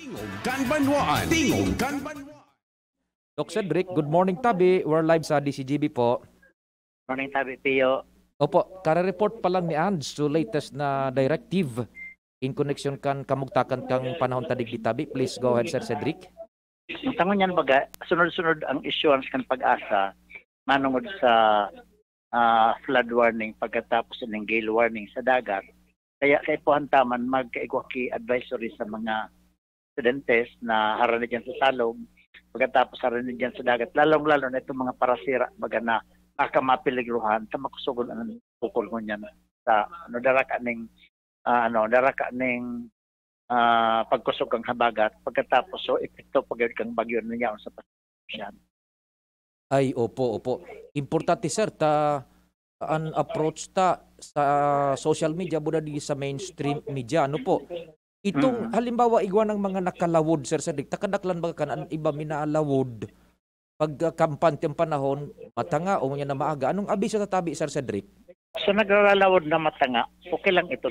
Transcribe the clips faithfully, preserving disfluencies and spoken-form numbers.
Tingog kan Banwaan. Tingog kan Banwaan. Doc Cedric, good morning, tabi. We're live sa D C G B po. Morning, tabi, Pio. Opo, kare-report pa lang ni Ange so latest na directive in connection kan kamugtakan kan panahon ta digdi, tabi. Please go ahead, Sir Cedric. Ang tangon niyan, baga, sunod-sunod ang issuance kan PAGASA manungod sa ah, flood warning pagkatapos ning gale warning sa dagat. Kaya kaipuhan ta man magkaigwa ki advisory sa mga residentes na harani diyan sa salog, pagkatapos harani diyan sa dagat, lalong-lalo na itong mga parasira, baga na baka mapeligruhan sa makusugon ang bukol ngunyan sa ano, daraka ning, ah, ano, daraka ning, ah, pagkusog kang habagat, pagkatapos so epekto pa gyud kang bagyo na yaon sa Pacific Ocean. Ay, opo, opo. Importante, sir, ta an approach ta sa social media, buda di sa mainstream media, ano po? Itong, Mm. halimbawa, igwa ng mga nakalawod, Sir Cedric, takadaklan baga kan an iba minalawod pagkampante ang panahon, matanga o niya na maaga. Anong abiso sa tabi, Sir Cedric? So, nagralalawod na matanga, okay lang ito.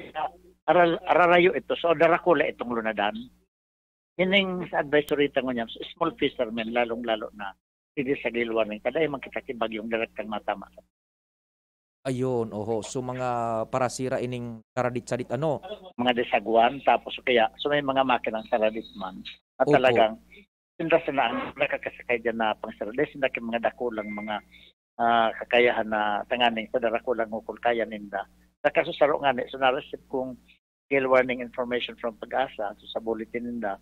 Aral, ararayo ito. So, darakula itong lunadan. Meaning, sa advisory ta ngunyan, so, small fishermen, lalong-lalo na, hindi sa gale warning. Kada ay magkita ki bagyong direktang matama. Ayun, oho. So, mga parasira ining karadit-sadit, ano? Mga desagwan, tapos kaya, so may mga makinang saradit man, na Opo. talagang, sinda sana ang nakakasakay dyan na pang saradit, sinda ki mga dakulang mga ah, kakayahan na tanganing sa darakulang hukol kaya ninda. Sa kaso saro ngani, so na-receive kong gale warning information from PAGASA, so sa bulletin ninda,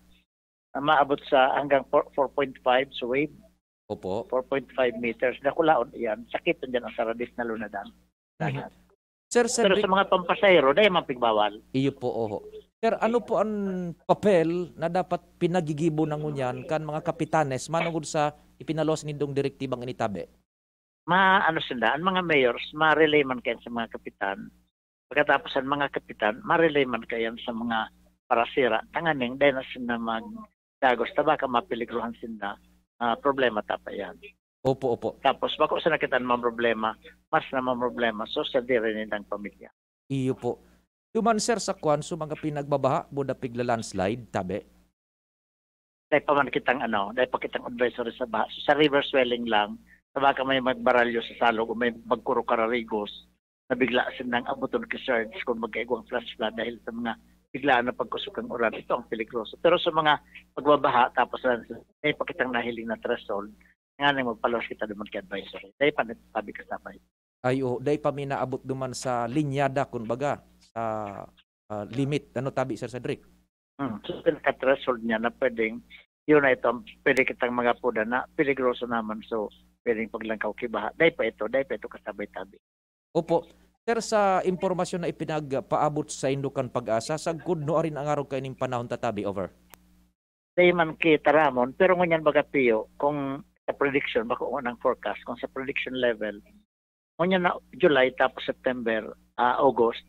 na maabot sa hanggang four, four point five sa wave, Opo. four point five meters. Dakulaon iyan. Sakit dyan ang saradit na lunadan. Mhm. Sir Pero Cedric, sa mga pampasahero, dahil man pigbawal. Iyo po, oho. Sir, ano po ang papel na dapat pinagigibo na ngunyan kan mga kapitanes manungod sa ipinaluwas nindong direktibang ini, tabi? Ma, ano sila, ang mga mayors, ma-relay man kayan sa mga kapitan. Pagkatapos ang mga kapitan, ma-relay man kayan sa mga parasira. Tanganing, dahil na sila magdagos, ta baka mapeligruhan sila. Ah, problema ta pa yan. Opo, opo. Tapos, bako sa nakitaan mga problema, mas na mga problema, so sa diri nilang pamilya. Iyo po. Duman, sir, sa kwan, so mga pinagbabaha, buda pigla-landslide, tabi? Dahil pa man kitang, ano, dahil pa kitang advisory sa baha. So, sa river swelling lang, sa baka may magbaralyo sa salog o may magkuro kararigos, na bigla silang abuton ki surge kung magkaigwang flash flood dahil sa mga biglaan na pagkusog ng uran. Ito ang peligroso. Pero sa mga pagbabaha, tapos lang, may pa kitang nahiling na threshold, nga nang magpaluwas kita duman kay advisory. Dahil pa nagsasabi ka sabay. Ay, oh, dai pa mi naabot duman sa linyada, kun baga, sa ah, limit. Ano, tabi, Sir Cedric? Hmm. So, pinaka-threshold niya na pwedeng, yun na ito, ang pwede kitang mga puda na peligroso naman. So, pwedeng paglangkaw kibaha. Dahil pa ito, dahil pa ito kasabay-tabi. Opo. Sir, sa impormasyon na ipinagpaabot sa Indokan Pag-asa, sagkod no arin ang arog kaining panahon tatabi, over. Dahil man kita, Ramon, pero ngunyan baga, Pio, kung sa prediction, bako ng forecast, kung sa prediction level, ngunyan na July, tapos September, ah, August,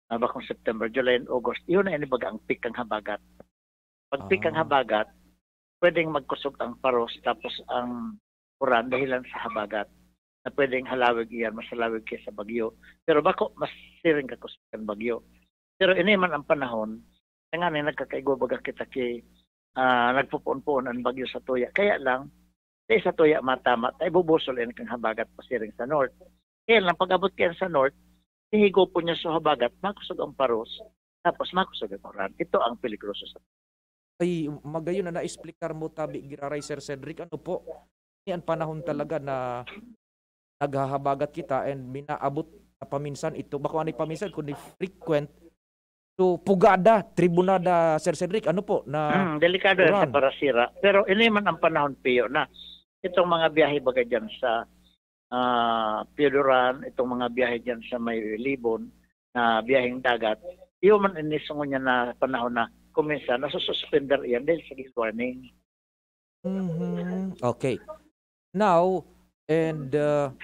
ah, bakong September, July and August, yun na ini baga ang peak ang habagat. Pag peak ang Ah. habagat, pwedeng magkusog ang paros, tapos ang uran dahilan sa habagat na pwedeng halawig iyan, mas halawig kaysa bagyo. Pero bako, mas siring kakusog ang bagyo. Pero ini man ang panahon, kaya nga nagkakaigwa baga kita ki, ah, nagpupuon-puon ang bagyo sa tuya. Kaya lang, sa sa tuya matama, ta ibubusol yan kang habagat pasiring sa north. Kaya lang, pag-abot kaya sa north, hihigo po niya sa habagat, makusog ang paros, tapos makusog ang uran. Ito ang peligroso sa Ay, magayon na naexplikar mo, tabi, giraray, Sir Cedric. Ano po? Yan panahon talaga na naghahabagat kita and minaabot na paminsan ito. Bako ani paminsan, kundi frequent. So, pugada, tribunada, Sir Cedric, ano po, na Hmm, delikado yan sa uran. Parasira. Pero ini man ang panahon, Pio, na itong mga biyahe baga dyan sa ah, Pioduran, itong mga biyahe dyan sa may Libon, na biyaheng dagat, iyo man ini sungon niya na panahon na kuminsan nasususpender iyan dahil sa gale warning. Mhm. Okay. Now, and uh,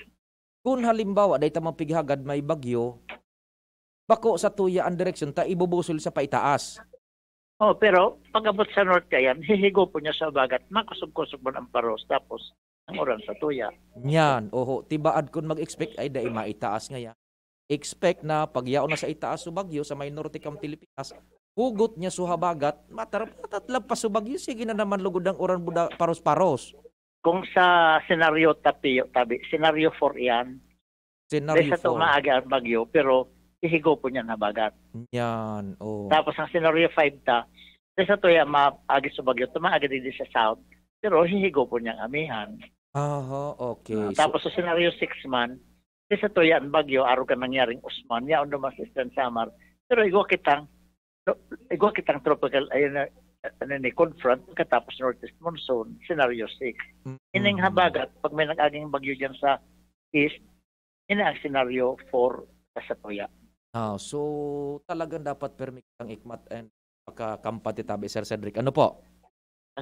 kung halimbawa, dahil tamang pighagad may bagyo, bako sa tuya ang direksyon, ta ibubusol sa paitaas. Oh, pero pag-abot sa north kayan, hihigo po niya sa habagat, makusog-kusog man ang paros, tapos ang uran sa tuya. Nyan, oho, tibaad kun mag-expect ay dai maitaas ngaya. Expect na pagyaon na sa itaas so bagyo sa may norte kang Pilipinas, hugot niya so habagat, matar-, matatlag pa so bagyo, sige na naman lugod ang uran buda, paros-paros. Kung sa senaryo tapiyo, tabi, senaryo four iyan. Senaryo Dahil sa four. Tumaagi ang bagyo, pero hihigo po niyan habagat. Yan, oh. Tapos ang senaryo five ta, dahil sa tuya maagi sa bagyo, tumaagi din sa south, pero hihigo po niyang amihan. Aha, okay. Ah, tapos sa senaryo six man, dahil sa tuya ang bagyo, araw ka nangyaring Osman, yaon naman sa Eastern Samar, pero igwa kitang igwa kitang tropical, ayun na, ano ni, confront, katapos northeast monsoon, scenario six. Mm-hmm. Ining habagat, pag may nag-aging bagyo dyan sa east, ini ang scenario four sa tuya. Ah, so talagang dapat permi kitang ikmat and makakampat tabi, Sir Cedric. Ano po?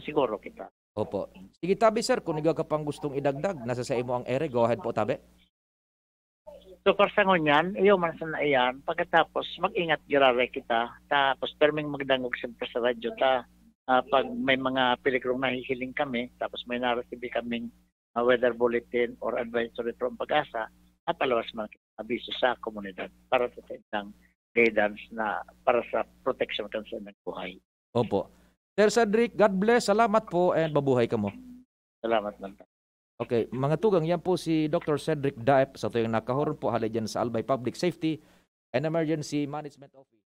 Siguro kita. Opo. Sige, tabi, sir, kung igwa ka pang gustong idagdag, nasa sa imo ang ere, go ahead po, tabi. So, parsangon yan, iyo man sana iyan, pagkatapos mag-ingat giraray kita, tapos perming magdangog siyempre sa radyo ta, ah, pag may mga peligrong nahihiling kami, tapos may naresibi kaming ah, weather bulletin or advisory from PAGASA, napalawas man kita abiso sa komunidad para sa saindang guidance na para sa protection kan sa ilang buhay. Opo. Sir Cedric, God bless. Salamat po and mabuhay kamo. Salamat man. Okay, mga tugang, yan po si Doctor Cedric Daep sa tuyang nakahoron po hali dyan sa Albay Public Safety and Emergency Management Office.